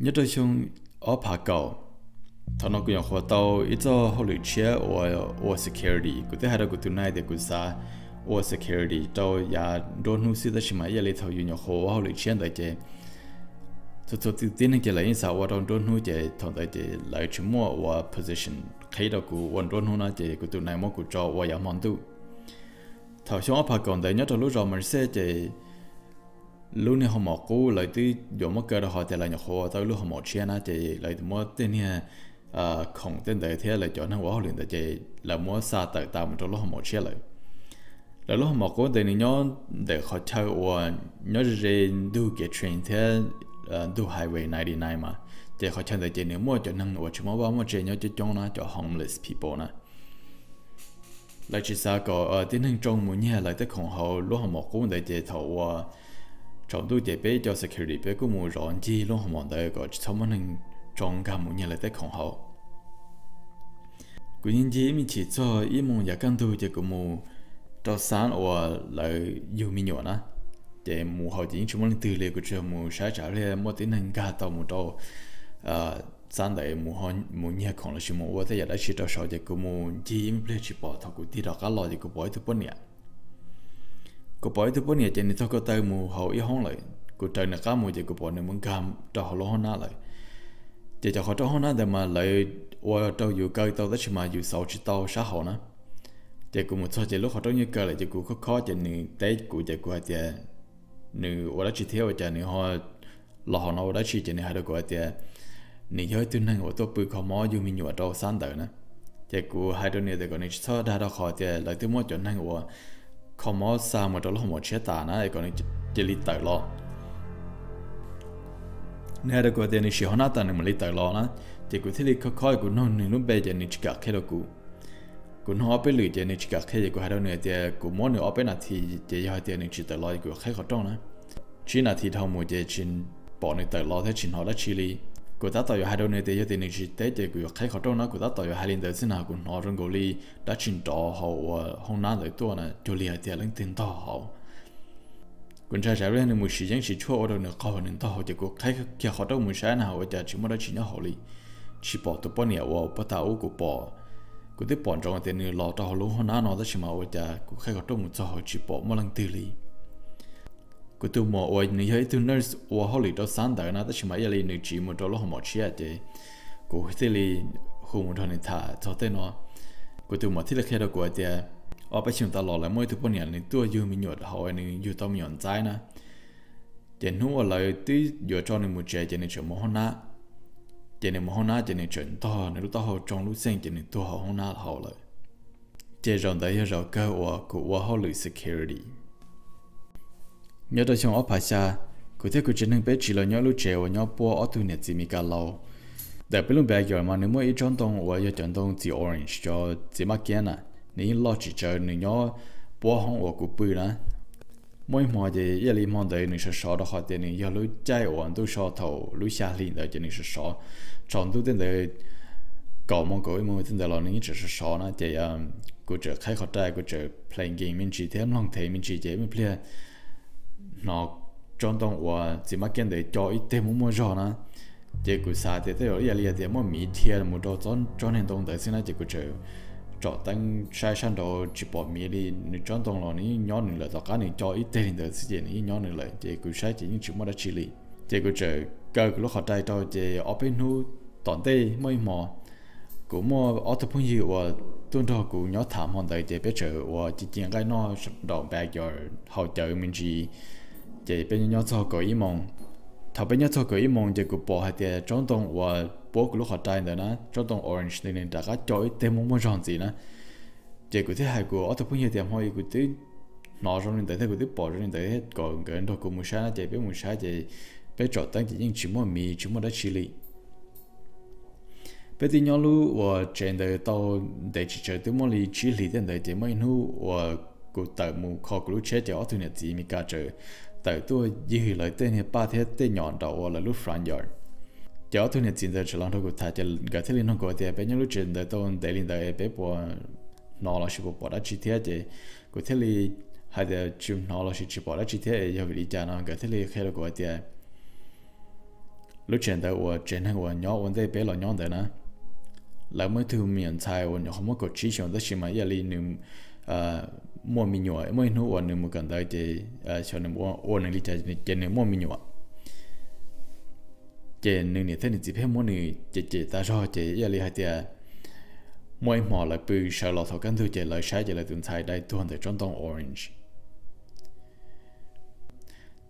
Nyob rau xyoo ob phav kaum, thaum no kuv nyuam qhuav tau ib txoj hauj lwm tshiab uas ua security. Kuv twb hais rau kuv tus nai tias kuv xav ua security rau yav nruab hnub xwb, tab sis mas ib yam li thaum yus nyuam qhuav ua hauj lwm tshiab ntawd ces txhua txhua tib neeg ces lawv yeej xav ua rau nruab hnub, ces thaum ntawd ces lawv tsis muaj ua position qhib rau kuv ua nruab hnub na, ces kuv tus nai muab kuv tso ua yav hmo ntuj. Thaum xyoo ob phav kaum ntawd nyob rau lub zos Merced ces lub niag hoo mom qub lawv twb yuav muab kaw rau qhov tias lawv nyuam qhuav ua tau ib lub hoo mom tshiab na, ces lawv muab tej niag khoom tej ntawd thiab lawv cov neeg ua hauj lwm ntawd ces lawv muab xa tawm tas mus rau lub hoo mom tshiab lawm. Lawv lub hoo mom qub ntawd nws nyob ntawm qhov chaw uas nyob ze ze ntug kev train thiab ntug highway ninety nine mas, ces qhov chaw ntawd ces nws muaj cov neeg uas tsis muaj vaj muaj tse nyob coob coob na, cov homeless people na. Lawv tsis xav kom tib neeg tsoo mus nyiag lawv tej khoom hauv lub hoo mom qub ntawd, ces thaum uas tsaus ntuj ces peb cov security peb kuj mus zov ncig lub hoo mom ntawd kom tsis txhob muaj neeg tsoo nkag mus nyiag lawv tej khoom hauv. Kuv ncig ncig ib me chim txog ib moos yav kaj ntug ces kuv mus rau xab uas lawv yug me nyuam na, ces mus hauv ces yeej tsis muaj leej twg li, kuv tsuas mus saib tsam pliag muaj tib neeg nkag tau mus rau xab ntawd mus nyiag khoom los sis mus ua tej yam dab tsi rau saud, ces kuv mus ncig ib me pliag tsis pom, thaum kuv tig rov qab los ces kuv pom ib tug poj niam. Kuv pom ib tug poj niam ces nws taug ko taw mus hauv ib hoob lawm, kuv raws nws qab mus ces kuv pom nws mus nkag rau hauv lub hoob nab lawm. Ces cov qhov rooj hoob nab ntawd mas lawv ua rau yus kaw tau tab sis mas yus xauv tsis tau sab hauv na. Ces kuv mus txog ces lub qhov rooj yeej kaw lawm ces kuv khob khob ces nws teb kuv ces kuv hais tias nws ua dab tsi thiab ua cas nws ho los hauv no ua dab tsi, ces nws hais rau kuv hais tias nws yog ib tug neeg uas tuaj pw kho mob yug me nyuam rau xab ntawd na. Ces kuv hais rau nws tias kom nws tsis txhob dag rau qhov tias lawv twb muab cov neeg uas kho mob xa mus rau lub hoo mom tshiab tas na, es kom nws cia li tawm los. Nws hais rau kuv tias nws sim hauv nab tas nws mam li tawm los na. Ces kuv thiaj li khob khob kuv nug nws lub npe ces nws tsis kam qhia rau kuv. Kuv nug ob peb lwm ces nws tsis kam qhia, ces kuv hais rau nws tias kuv muab nws ob peb nas this, ces yog hais tias nws tsis tawm los kuv yuav qheb qhov rooj na. Tsib nas this dhau mus ces tsis pom nws tawm los thiab tsis hnov dab tsi li. Kuv tab tom yuav hais rau nws tias yog tias nws tsis teb ces kuv yuav qheb qhov rooj na, kuv tab tom yuav hais li ntawd xwb na, kuv hnov zoo nkaus li dab tsi nrov hauv ua hoob nab ntawd tuaj na, cuag li hais tias leej twg ntog hauv. Kuv ntshai tsam pliag nws mus siv yeeb siv tshuaj ua rau nws qaug nws ntog hauv, ces kuv qheb kiag qhov rooj mus saib na ua cas tsis muaj dab tsi nyob hauv li. Tsis pom tus poj niam uas puag ta ub kuv pom. Kuv twb pom ntsoov tias nws los rau hauv lub hoob nab no tab sis mas ua cas kuv qheb qhov rooj mus txog hauv tsis pom muaj leej twg li. Kuv tus muam uas nws yog ib tug nurse ua hauj lwm rau xab ntawd na, tab sis mas ib yam li nws tsiv mus rau lub hoo mom tshiab ces kuv thiaj li hu mus nrog nws tham txog tej no. Kuv tus muam thiaj li qhia rau kuv hais tias ob peb xyoos tas los lawv muaj ib tug poj niam nws tuaj yug me nyuam hauv, nws yug tau me nyuam ntxaib na. Ces hnub uas lawv twb yuav tso nws mus tsev ces nws tseem mus hoob nab. Ces nws mus hoob nab ces nws tseem ntog nws lub taub hau tsoo lub xeej ces nws tuag hauv hoob nab hauv lawm. Ces zaum ntawd yog zaum kawg uas kuv ua hauj lwm security. Nyob rau xyoo ob phav xya, kuv thiab kuv tsev neeg peb tsiv los nyob lub tsev uas nyob puab ob tug niam txiv Mis Kas laus. Ntawm peb lub backyard mas nws muaj ib tsob ntoo uas yog cov ntoo txiv orange, cov txiv maj kiab na, nws yeej loj tsis tsawg, nws nyob puab hoob uas kuv pw na. Muaj ib hmo ces ib yam li hmo ntawd nws sov sov rau qhov tias nws yog lub caij uas ntuj so thaum lub xya hli ntawd ces nws sov sov, tsaus ntuj tej ntawd kaum moos kaum ib moos tej ntawd los nws yeej tseem sov sov na. Ces kuv tseem qhib qhov rai, kuv tseem play game me ntsis thiab mloog thev me ntsis ces ib pliag hnov tsob ntoo uas txiv maj kiab ntawd co ib teg muaj muaj zog na. Ces kuv xav tias tej zaum ib yam li tias muaj miv dhia mus rau tsob niag ntoo ntawd xwb na, ces kuv tseem tsom teeb saib sab nraud tsis pom miv li, nws tsob ntoo los nws yeej nyob nws lawm, tom qab nws co ib teg li ntawd xwb ces nws yeej nyob nws lawm, ces kuv saib ces yeej tsis muaj dab tsi li. Ces kuv tseem kaw kuv lub qhov rai rau, ces ob peb hnub tom ntej muaj ib hmo kuv muaj ob tug phooj ywg uas tuaj nrog kuv nyob tham hmo ntawd, ces peb tseem uas ci ci nqaij noj nraum backyard haus cawv me ntsis. Ces peb nyob txog kaum ib moos. Thaum peb nyob txog kaum ib moos ces kuv pom hais tias tsob ntoo uas puab kuv lub qhov rai ntawd na, tsob ntoo orange ntawd nws rov qab co ib teg muaj muaj zog ntxiv na. Ces kuv thiaj hais kuv ob tug phooj ywg tias hmo ib kuv twb hnov zoo li ntawd thiab kuv twb pom zoo li ntawd thiab, kom nkawd nrog kuv mus saib na. Ces peb mus saib ces peb tsom teeb ces yeej tsis muaj miv tsis muaj dab tsi li. Peb twb nyob lub uas tsev ntawd tau ntev tsis tsawg, twb muaj li tsib hlis tej ntawd, ces muaj ib hnub uas kuv tawm mus kho kuv lub tsheb ces ob tug niam txiv Mis Kas tseem tawm tuaj ywg lawv tej niag paj thiab tej nyom nraum uas lawv lub front yard. Ces ob tug niam txiv ntawd tseem los nrog kuv tham, ces nkawd thiaj li nug kuv tias peb nyob lub tsev ntawd tau ntev li ntawd peb puas hnov los sis puas pom dab tsi thiab, ces kuv thiaj li hais tias tsis hnov los sis tsis pom dab tsi thiab, yog vim li cas no nkawd thiaj li qhia rau kuv hais tias Lub tsev ntawd uas tsev neeg uas nyob ua ntej peb los nyob ntawd na, lawv muaj ib tug me nyuam ntxhais uas nyuam qhuav muaj kaum tsib xyoos tab sis mas ib yam li nws muaj me nyuam, muaj ib hnub uas nws mus kawm ntawv ces xyov nws ua nws li cas ces nws muaj me nyuam. Ces nws niam thiab nws txiv pheej muab nws cem cem tas zog ces ib yam li hais tias muaj ib hmo lawv pw sawv los thaum kaj ntug ces lawv saib ces lawv tus ntxhais dai tuag ntawm tsob ntoo orange.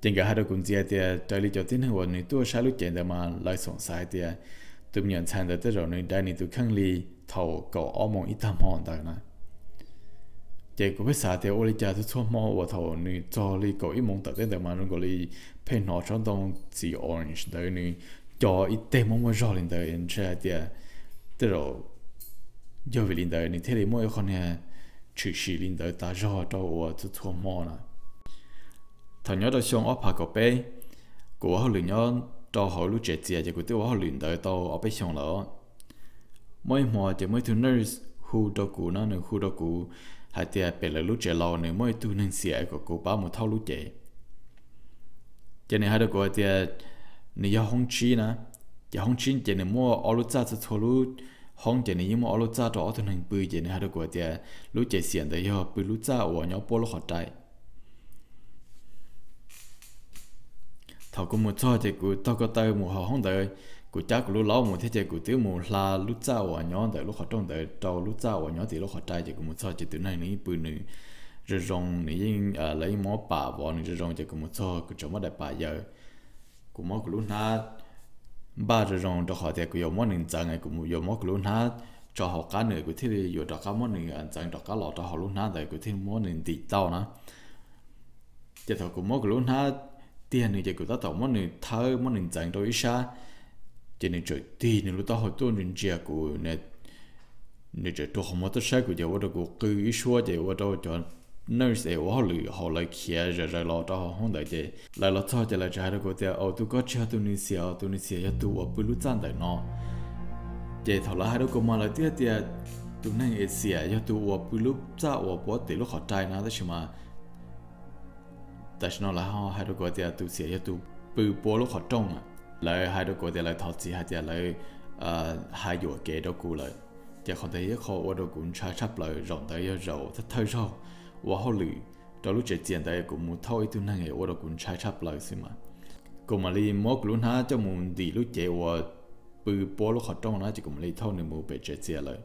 Ces nkawd hais rau kuv ntxiv tias raws li cov tib neeg uas nws tuaj saib lub cev ntawd mas lawv xoom xaiv hais tias tus me nyuam ntxhais ntawd tej zaum nws dai nws tus kheej li thaum kaum ob moos ib tag hmo ntawd na. Ces kuv pheej xav tias ua li cas txhua txhua hmo uas thaum nws txog li kaum ib moos tawm tej ntawd mas zoo nkaus li pheej hnov tsob ntoo txiv orange ntawd nws co ib teg muaj muaj zog li ntawd, ntshe hais tias tej zaum yog vim li ntawd nws thiaj li muaj ib qho niag tshwm sim li ntawd tas zog rau uas txhua txhua hmo na. Thaum nyob rau xyoo ob phav kaum peb, kuv ua hauj lwm nyob rau hauv lub tsev txias ces kuv twb ua hauj lwm ntawd tau ob peb xyoos lawm. Muaj ib hmo ces muaj ib tug nurse hu rau kuv no, nws hu rau kuv hais tias pem lawv lub tsev laus nws muaj ib tug neeg xiam kom kuv pab mus thauj lub cev. Ces nws hais rau kuv hais tias nws yog hoob tsib na, ces hoob tsib ces nws muaj ob lub txaj txhua txhua lub hoob ces nws yeej muaj ob lub txaj rau ob tug neeg pw ces nws hais rau kuv hais tias lub cev xiam ntawd yog pw lub txaj uas nyob puab lub qhov rai. Thaum kuv mus txog ces kuv taug ko taw mus hauv hoob ntawd, kuv cab kuv lub laub mus thiab ces kuv twb mus hla lub txaj uas nyob ntawm lub qhov rooj ntawd rau lub txaj uas nyob tim lub qhov rai ces kuv mus txog ces tus neeg nws yeej pw nws zoo zoo, nws yeej, lawv yeej muab pam vov nws zoo zoo ces kuv mus txog kuv tseem muab daim pam yaws. Kuv muab kuv lub hnab npaj zoo zoo rau qhov tias kuv yuav muab nws ntxeev, kuv yuav muab kuv lub hnab tso hauv qab nws kuv thiaj li yuav rov qab muab nws ntxeev rov qab los rau hauv lub hnab ntawd kuv thiaj muab nws ntim tau na. Ces thaum kuv muab kuv lub hnab tiag nws ces kuv tab tom muab nws thawb muab nws ntxeev rau ib sab, ces nws txawm tig nws lub taub hau tuaj ntsia ntsia kuv, nws txawm rua qhov muag tuaj saib kuv ces ua rau kuv qw ib suab ces ua rau cov nurse es ua hauj lwm hauv lawv khiav zom zaws los rau hauv hoob ntawd ces lawv los txog ces lawv txawm hais rau kuv tias, Au, tus ko tsis yog tus nws xiam, tus nws xiam yog tus uas pw lub txaj ntawm no. Ces thaum lawv hais rau kuv mas lawv twb tias tus neeg es xiam yog tus uas pw lub txaj uas puab tim lub qhov rai na tab sis mas tam sim no lawv ho hais rau kuv tias tus xiam yog tus pw puab lub qhov rooj na. Lawv hais rau kuv tias lawv thov txim hais tias lawv hais yuam kev rau kuv lawm. Ces qhov ntawd yog ib qho ua rau kuv ntshai tshaj plaws, zaum ntawd yog zaum thawj zaug ua hauj lwm rau lub tsev txias ntawd kuv mus thauj ib tug neeg ua rau kuv ntshai tshaj plaws xwb mas. Kuv mam li muab kuv lub hnab coj mus ntim lub cev uas pw puab lub qhov rooj na ces kuv mam li thauj nws mus pem tsev txias lawm.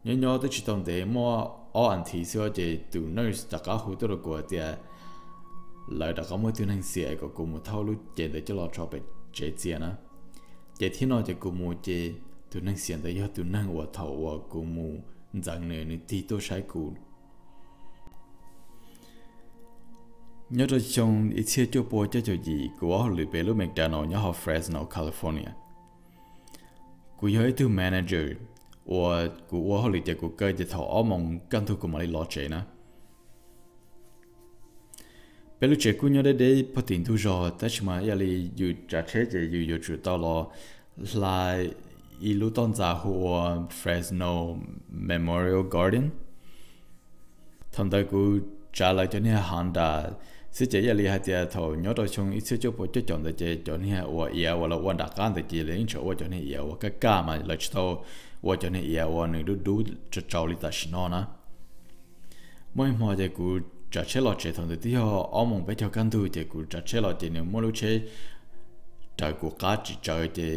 Nyob nyob twb tsis tau ntev muaj ob as thiv xwb ces tus nurse rov qab hu tuaj rau kuv tias lawv rov qab muaj ib tug neeg xiam kom kuv mus thauj lub cev ntawd coj los tso pem tsev txias na. Ces thiab no ces kuv mus ces tus neeg xiam ntawd yog tus neeg uas thaum uas kuv mus ntxeev nws, nws tig tuaj saib kuv. Nyob rau xyoo ib txhiab cuaj pua cuaj caum yim kuv ua hauj lwm pem lub McDonald nyob hauv Fresno, California. Kuv yog ib tug manager uas kuv ua hauj lwm ces kuv kaw ces thaum ob moos kaj ntug kuv mam li los tsev na. Peb lub tsev kuj nyob deb deb pog tim ntug zos tab sis mas ib yam li yus tsav tsheb ces yus yuav tsum tau los hla ib lub toj ntxas hu ua Fresno Memorial Garden. Thaum ntawd kuv tsav lawv cov niag Honda xwb ces ib yam li hais tias thaum nyob rau xyoo ib txhiab cuaj pua cuaj caum ntawd ces cov niag uas iav uas lawv ua nram qab ntawd ces lawv yeej tseem ua cov niag iav uas kaj kaj mas lawv tsis tau ua cov niag iav uas nws dub dub tsaus tsaus li tam sim no na. Muaj ib hmo ces kuv tsav tsheb los tsev, thaum ntawd twb yog ob moos peb caug kaj ntug ces kuv tsav tsheb los ces nws muaj lub tsheb raws kuv qab tsis tsawv ces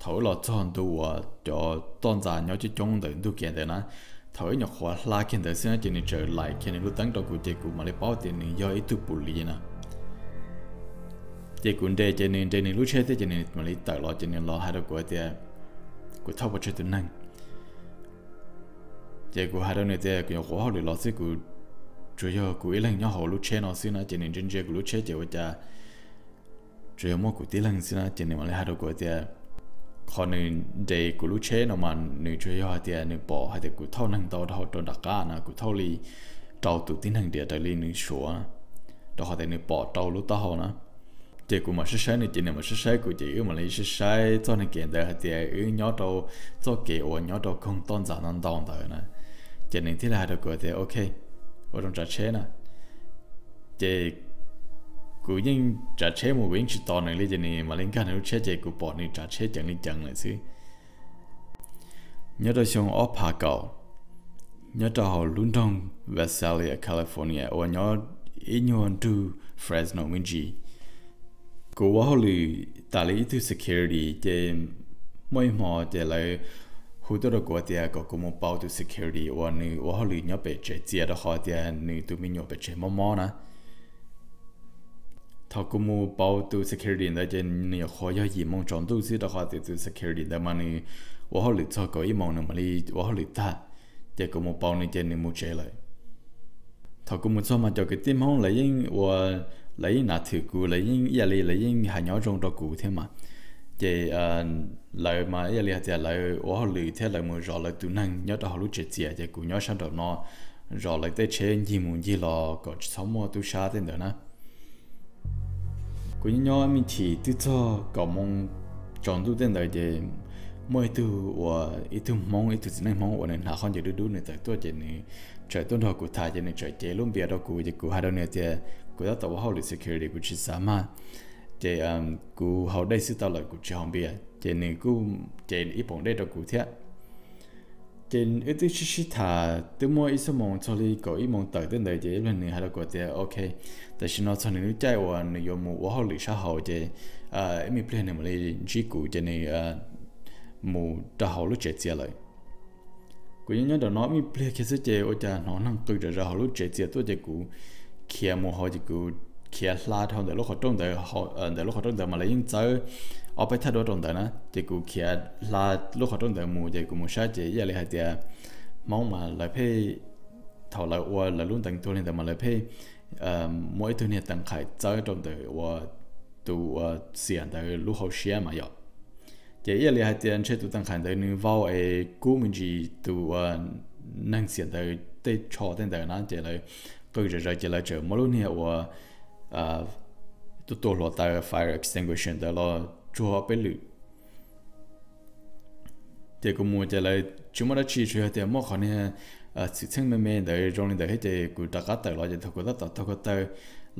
thaum wb los txog ntu uas cov toj ntxas nyob coob coob ntawm ntug kev ntawd na, thaum wb nyuam qhuav hla kiag ntawd xwb na ces nws txawm laim kiag nws lub teeb rau kuv ces kuv mam li paub tias nws yog ib tug pus lis na. Ces kuv nres ces nws nres nws lub tsheb thiab ces nws mam li tawm los ces nws los hais rau kuv tias kuv thauj pov tseg tus neeg. Ces kuv hais rau nws tias kuv nyuam qhuav hauj lwm los xwb, kuv tsuas yog kuv ib leeg nyob hauv lub tsheb no xwb na ces nws ntsia ntsia kuv lub tsheb ces ua cas tsuas yog muaj kuv tib leeg xwb na ces nws mam li hais rau kuv tias qhov nws nres kuv lub tsheb no mas nws tsuas yog hais tias nws pom hais tias kuv thauj neeg ntau dhau rau nram qab na, kuv thauj li rau tus tib neeg diam raws li nws suav, rau qhov tias nws pom rau lub taub hau na. Ces kuv mam saib saib nws ces nws mam saib saib kuv ces wb mam li saib saib txoj niag kev ntawd hais tias wb nyob rau txoj kev uas nyob rau koog toj ntxas ntau ntau ntawd na. Ces nws thiaj li hais rau kuv tias ok, ua zoo tsav tsheb na. Ces kuv yeej tsav tsheb mus kuv yeej tsis tos nws li ces nws mam li nkag nws lub tsheb ces kuv pom nws tsav tsheb ceev li ceev lawm xwb. Nyob rau xyoo ob phav kaum, nyob rau hauv lub nroog Visalia, California uas nyob ib nyuag nrug Fresno me ntsis, kuv ua hauj lwm tas li ib tug security ces muaj ib hmo ces lawv hu tuaj rau kuv tias kom kuv mus pauv tus security uas nws ua hauj lwm nyob pem tsev txias rau qhov tias nws tus me nyuam pem tsev mob mob na. Thaum kuv mus pauv tus security ntawd ces nws nyuam qhuav yog yim moo tsaus ntuj xwb rau qhov tias tus security ntawd mas nws ua hauj lwm txog kaum ib moos nws mam li ua hauj lwm tag, ces kuv mus pauv nws ces nws mus tsev lawm. Thaum kuv mus txog mas cov kwv tij Hmoob lawv yeej ua, lawv yeej nav thwm kuv, lawv yeej ib yam li lawv yeej hais nyob zoo rau kuv thiab mas. Ces lawv mas ib yam li hais tias lawv ua hauj lwm thiab lawv mus zov lawv tus neeg nyob rau hauv lub tsev txias ces kuv nyob sab nraum no zov lawv tej tsheb ncig mus ncig los kom tsis txhob muaj tub sab tej ntawd na. Kuv nyob nyob me ntsis twb txog kaum moo tsaus ntuj tej ntawd ces muaj ib tug uas ib tug Hmoob, ib tug txiv neej Hmoob uas nws hnav qhov ncauj dub dub nws tawm tuaj ces nws txawm tuaj nrog kuv tham ces nws txawm cev lub npias rau kuv ces kuv hais rau nws tias kuv tab tom ua hauj lwm security kuv tsis xav mag, ces kuv haus dej xwb tau lawm kuv tsis haus npias ces nws kuj cev ib poom dej rau kuv thiab. Ces wb twb sib sib tham twb muaj ib xuab moos txog li kaum ib moos tawm tej ntawd ces ib pliag nws hais rau kuv tias ok, tam sim no txog nws lub caij uas nws yuav mus ua hauj lwm sab hauv ces ib me pliag nws mam li ntsib kuv ces nws mus rau hauv lub tsev txias lawm. Kuv nyob nyob nram no ib me pliag kiag xwb ces ua cas hnov neeg qw zom zaws hauv lub tsev txias tuaj ces kuv khiav mus hauv ces kuv khiav hla dhau ntawm lub qhov rooj ntawd, ntawm lub qhov rooj ntawd mas lawv yeej txawb ob peb thaj duab rau ntawd na ces kuv khiav hla lub qhov rooj ntawd mus ces kuv mus saib ces ib yam li hais tias Hmoob mas lawv pheej, thaum lawv ua lawv lub ntees tuag li ntawd mas lawv pheej muaj ib tug niag tees qhais txawb rau ntawm uas tus uas xiam ntawd lub hauv siab mas yom. Ces ib yam li hais tias ntshe tus tees qhais ntawd nws vau es kub me ntsis tus uas neeg xiam ntawd tej tsho tej ntawd na ces lawv qw zom zaws ces lawv txawm muab lub niag uas tua tua hluav taws fire extinguisher ntawd los tsuag ob peb lwm. Ces kuv mus ces lawv tsis muaj dab tsi tsuas yog tias muaj qhov niag xwm txheej me me ntawd zoo li ntawd thiab ces kuv rov qab tawm los ces thaum kuv tab tom taug ko taw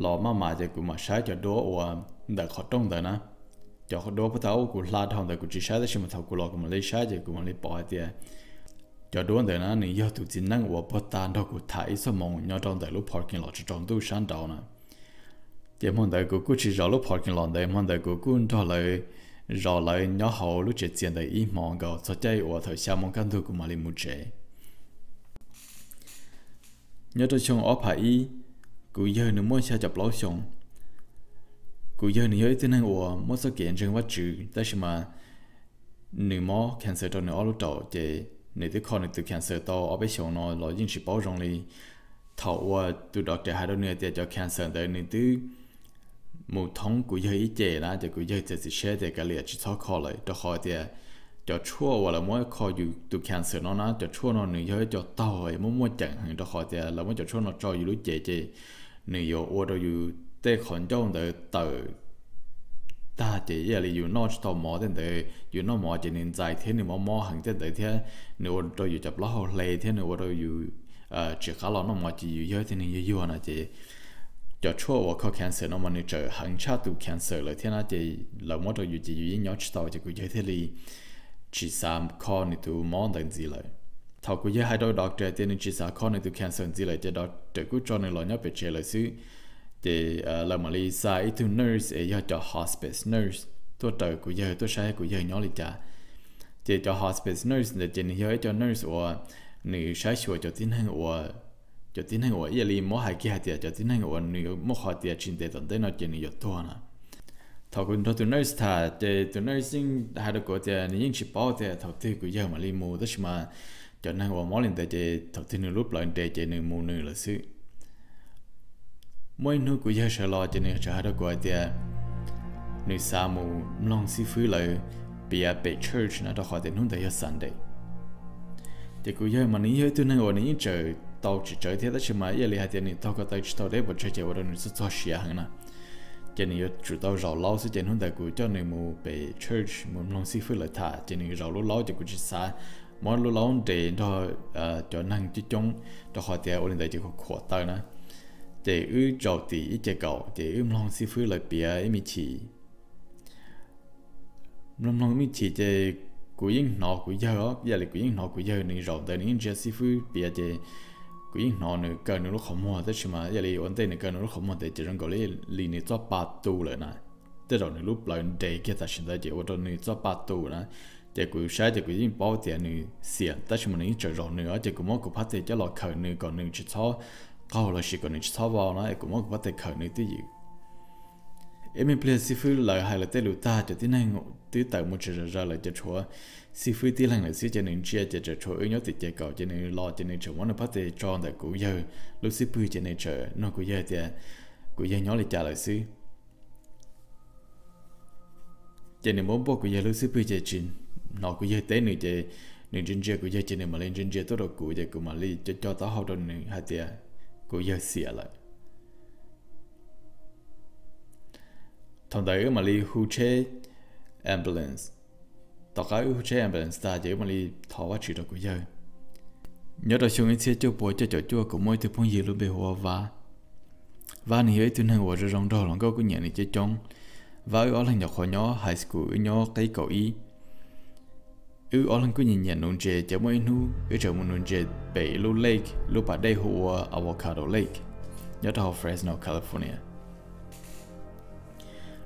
los maj mam ces kuv mam saib cov duab uas ntawm qhov rooj ntawd na. Cov duab puag ta ub kuv hla dhau ntawd kuv tsis saib tab sis mas thaum kuv los kuv mam li saib ces kuv mam li pom hais tias cov duab ntawd na nws yog tus txiv neej uas puag ta nrog kuv tham ib xuab moos nyob rau ntawm lub parking lot tsaus ntuj sab nraud na. Ces hmo ntawd kuv kuj tsis zov lub parking lot ntawd, hmo ntawd kuv kuj nrog lawv zov lawv nyob hauv lub tsev txias ntawd ib hmo nkaus txog caij uas thaum xya moo kaj ntug kuv mam li mus tsev. Nyob rau xyoo ob phav ib, kuv yawg nws muaj xya caum plaub xyoo. Kuv yawg nws yog ib tug neeg uas muaj txoj kev ntseeg Vajtswv tab sis mas nws mob cancer rau nws ob lub raum ces nws twb kho nws tus cancer tau ob peb xyoos no los yeej tsis paub zoo li. Thaum uas tus doctor hais rau nws tias cov cancer ntawd nws twb mus thoob kuv yawg ib ce na ces kuv yawg txiav txim siab tias kav liam tsis txhob kho lawm rau qhov tias cov tshuaj uas lawv muab kho yus tus cancer no na cov tshuaj no nws yog ib co taug muaj muaj ceem heev rau qhov tias lawv muab cov tshuaj no tso yus lub cev ces nws yuav ua rau yus tej qhov ncauj ntawd tawm tag ces ib yam li yus noj tsis tau mov tej ntawd, yus noj mov ces nws ntxais thiab nws mob mob heev tej ntawd thiab nws ua rau yus cov plaub hau hle thiab nws ua rau yus tsis qab los noj mov ces yus yog ib tug neeg yuag yuag no ces cov tshuaj uas kho cancer no mas nws txawm heev tshaj tus cancer lawm thiab na ces lawv muab rau yus ces yus yeej nyob tsis tau ces kuv yawg thiaj li tsis xav kho nws tus mob ntawd ntxiv lawm. Thaum kuv yawg hais rau doctor tias nws tsis xav kho nws tus cancer ntxiv lawm ces doctor kuj tso nws los nyob pem tsev lawm xwb. Ces lawv mam li xa ib tug nurse es yog cov hospice nurse tuaj raws kuv yawg tuaj saib kuv yawg nyob li cas. Ces cov hospice nurse ntawd ces nws yog ib co nurse uas nws saib xyuas cov tib neeg uas, cov tib neeg uas ib yam li muab hais kiag hais tias cov tib neeg uas nws muaj qhov tias tsis ntev tom ntej no ces nws yuav tuag na. Thaum kuv nrog tus nurse tham ces tus nurse yeej hais rau kuv tias nws yeej tsis paub tias thaum twg kuv yawg mam li mus tab sis mas cov neeg uas mob li ntawd ces thaum twg nws lub plawv nres ces nws mus nws lawm xwb. Muaj ib hnub kuv yawg sawv los ces nws txawm hais rau kuv hais tias nws xav mus mloog xib fwb lawv piav pem church na rau qhov tias hnub ntawd yog Sunday. Ces kuv yawg mas nws yog ib tug neeg uas nws yeej tseem tau tsis tsawv thiab tab sis mas ib yam li hais tias nws taug ko taw tsis tau deb pes tsawg ces ua rau nws txog txog siav heev na. Ces nws yuav tsum tau zaum laub xwb ces hnub ntawd kuv coj nws mus pem church mus mloog xib fwb lawv tham ces nws zaum lub laub ces kuv tsis xav muab lub laub nres nrog cov neeg coob coob rau qhov tias ua li ntawd ces kuv khuam taw na. Ces wb zaum tim ib ce kaum ces wb mloog xib fwb lawv piav ib me chim. Mloog mloog ib me chim ces kuv yeej hnov kuv yawg os, ib yam li kuv yeej hnov kuv yawg nws zaum ntawd nws yeej ntsia xib fwb piav ces kuv yeej hnov nws kaw nws lub qhov muag, tab sis mas ib yam li ua ntej nws kaw nws lub qhov muag ntawd ces zoo nkaus li nws txoj pa tu lawm na. Tej zaum nws lub plawv nres kiag tam sim ntawd ces ua rau nws txoj pa tu na. Ces kuv saib ces kuv yeej paub tias nws xiam, tab sis mas nws yeej tseem zaum nws os, ces kuv muab kuv phab tes coj los khawm nws kom nws tsis txhob qaug los sis kom nws tsis txhob vau na, es kuv muab kuv phab tes khawm nws twj ywm. Ib me pliag xib fwb lawv hais lawv tej lus tag, cov tib neeg twb tawm mus tsaws zom zaws lawm, ces tshuav xib fwb tib leeg lawm xwb, ces nws ntsia ces tseem tshuav wb nyob tim ces kaum, ces nws los ces nws tseem muab nws phab tes tso ntawm kuv yawg lub xib pwg, ces nws tseem nug kuv yawg tias kuv yawg nyob li cas lawm xwb. Ces nws muab npuaj kuv yawg lub xib pwg ces tsis hnov kuv yawg teb nws, ces nws ntsia ntsia kuv yawg ces nws mam li ntsia ntsia tuaj rau kuv, ces kuv mam li co co taub hau rau nws hais tias kuv yawg xiam lawm. Thaum ntawd wb mam li hu tsheb ambulance. Tom qab wb hu tsheb ambulance tas ces wb mam li thov Vajtswv rau kuv yawg. Nyob rau xyoo ib txhiab cuaj pua cuaj caum cuaj kuv muaj ib tug phooj ywg lub npe hu ua Vab. Vab nws yog ib tug neeg uas zoo zoo nraug, hluas nkauj kuj nyiam nws coob coob. Vab wb ob leeg nyuam qhuav nyob high school, wb nyob qib kaum ib. Wb ob leeg kuj nyiam nyiam nuv ntses, ces muaj ib hnub wb tseem mus nuv ntses pem ib lub lake, lub pas dej hu ua Avocado Lake, nyob rau hauv Fresno, California.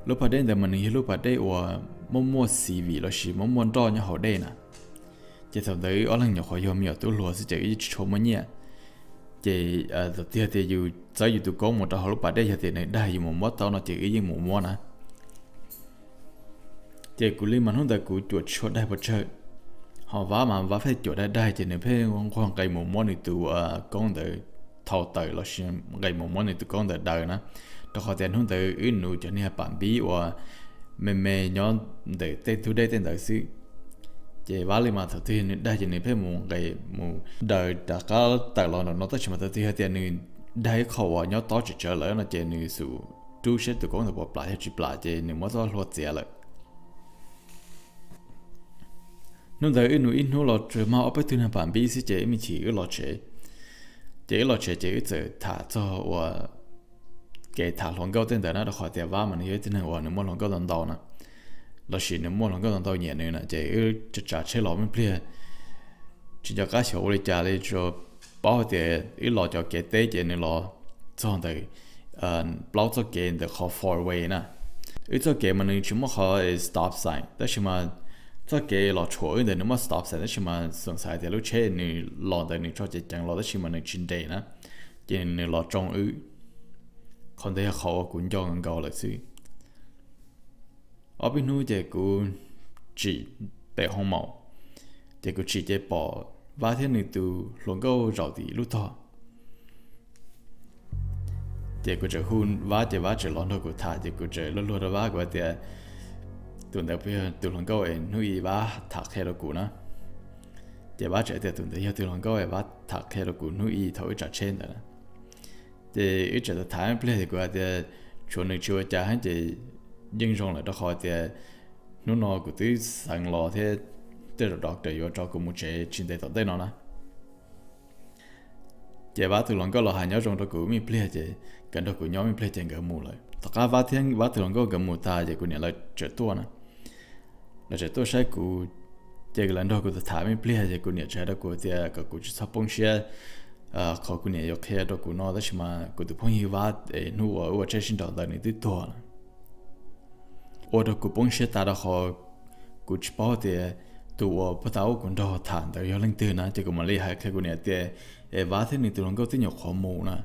Lub pas dej ntawd mas nws yog lub pas dej uas muaj muaj xi vim los sis muaj muaj nroj nyob hauv dej na. Ces thaum ntawd wb ob leeg nyuam qhuav yog me nyuam tub hluas xwb ces wb tsis tshua muaj nyiaj. Ces thaum twg tias yus txawb yus tus koob mus rau hauv lub pas dej, yog tias nws daig yus mus muab tau no ces wb yeej mus muab na. Ces kuv li mas hnub ntawd kuv cuam tsis tshua daig pes tsawg, ho Vab mas Vab pheej cuam daig daig ces nws pheej nquag nqis mus muab nws tus koob ntawd thau tawm los sis nqis mus muab nws tus koob ntawd daws na, rau qhov tias hnub ntawd wb nuv cov niag pam npib uas me me nyob ntawm tej ntug dej tej ntawd xwb. Ces Vab li mas thaum twg nws daig ces nws pheej mus nqis mus daws rov qab tawm los nram no, tab sis mas thaum twg yog tias nws daig ib qho uas nyob tob tsis tsawv lawm no ces nws xub rub seb tus koob ntawd puas plam, yog tsis plam ces nws muab txoj hlua txiav lawm. Hnub ntawd wb nuv ib hnub los tsuas mag ob peb tug niag pam npib xwb ces ib me chim wb los tsev. Ces wb los tsev ces wb txawm tham txog uas kev tham hluas nkauj tej ntawd na, rau qhov tias Vab mas nws yog ib tug neeg uas nws muaj hluas nkauj ntau ntau na, los sis nws muaj hluas nkauj ntau ntau nyiam nws na, ces wb tsav tsheb los me pliag tsis nco qab xyov ua li cas li, tsuas paub hais tias wb los cov kev teb ces nws los txog ntawm plaub txoj kev ntawm qhov four way na. Wb txoj kev mas nws tsis muaj qhov stop sign, tab sis mas txoj kev los tshuam wb ntawd nws muaj stop sign, tab sis mas xoom xaiv tias lub tsheb nws los ntawd nws tso ceev ceev los tab sis mas nws tsis nres na, ces nws los tsoo wb. Qhov ntawd yog qhov uas kuv nco nkaus lawm xwb. Ob peb hnub ces kuv tsim pem hoo maum, ces kuv tsim ces pom Vab thiab nws tus hluas nkauj zaum tim lub tog. Ces kuv tseem hu Vab ces Vab tseem los nrog kuv tham, ces kuv tseem luag luag rau Vab, kuv hais tias tus ntawd puas yog tus hluas nkauj es hnub i Vab tham qhia rau kuv na. Ces Vab tseem tias tus ntawd yog tus hluas nkauj es Vab tham qhia rau kuv hnub i thaum wb tsav tsheb ntawd na. Ces wb tseem tham ib pliag ces kuv hais tias tshuav nws tsis ua cas heev ces yeej zoo lawm, rau qhov tias hnub no kuv twb xeev los thiab, tej zaum doctor yuav tso kuv mus tsev tsis ntev tom ntej no na. Ces Vab tus hluas nkauj los hais nyob zoo rau kuv me pliag ces nkawd nrog kuv nyob me pliag ces nkawd mus lawm. Tom qab Vab thiab Vab tus hluas nkauj nkawd mus tas ces kuv niam lawv tseem tuaj na. Lawv tseem tuaj saib kuv, ces lawv nrog kuv tham me pliag ces kuv niam tseem hais rau kuv tias kom kuv tsis txhob poob siab qhov kuv niam yuav qhia rau kuv no, tab sis mas kuv tus phooj ywg Vab es hnub uas wb ua tsheb sib nraus ntawd nws twb tuag lawm. Ua rau kuv poob siab tas rau qhov kuv tsis paub tias tus uas puag ta ub kuv nrog tham ntawd yog leej twg na, ces kuv mam li hais qhia kuv niam tias es Vab thiab nws tus hluas nkauj twb nyuam qhuav mus na.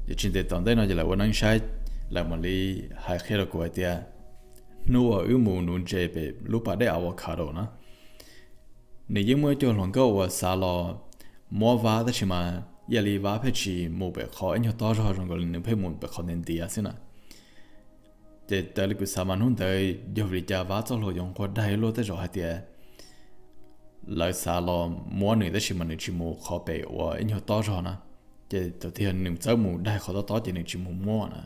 Ces tsis ntev tom ntej no ces lawv ua neeb saib, lawv mam li hais qhia rau kuv hais tias hnub uas wb mus nuv ntses pem lub pas dej Avocado na, nws yeej muaj ib co hluas nkauj uas xav los muab Vab, tab sis mas ib yam li Vab pheej tsis mus pem qhov ib nyuag tob zog, zoo nkaus li nws pheej mus pem qhov ntiav ntiav xwb na. Ces raws li kuv xav mas hnub ntawd yog vim li cas Vab txoj hlua yuav nquag daig luaj, tej zaum hais tias lawv xav los muab nws tab sis mas nws tsis mus qhov pem uas ib nyuag tob zog na. Ces thaum twg nws txawb mus daig qhov tob tob ces nws tsis mus muab na.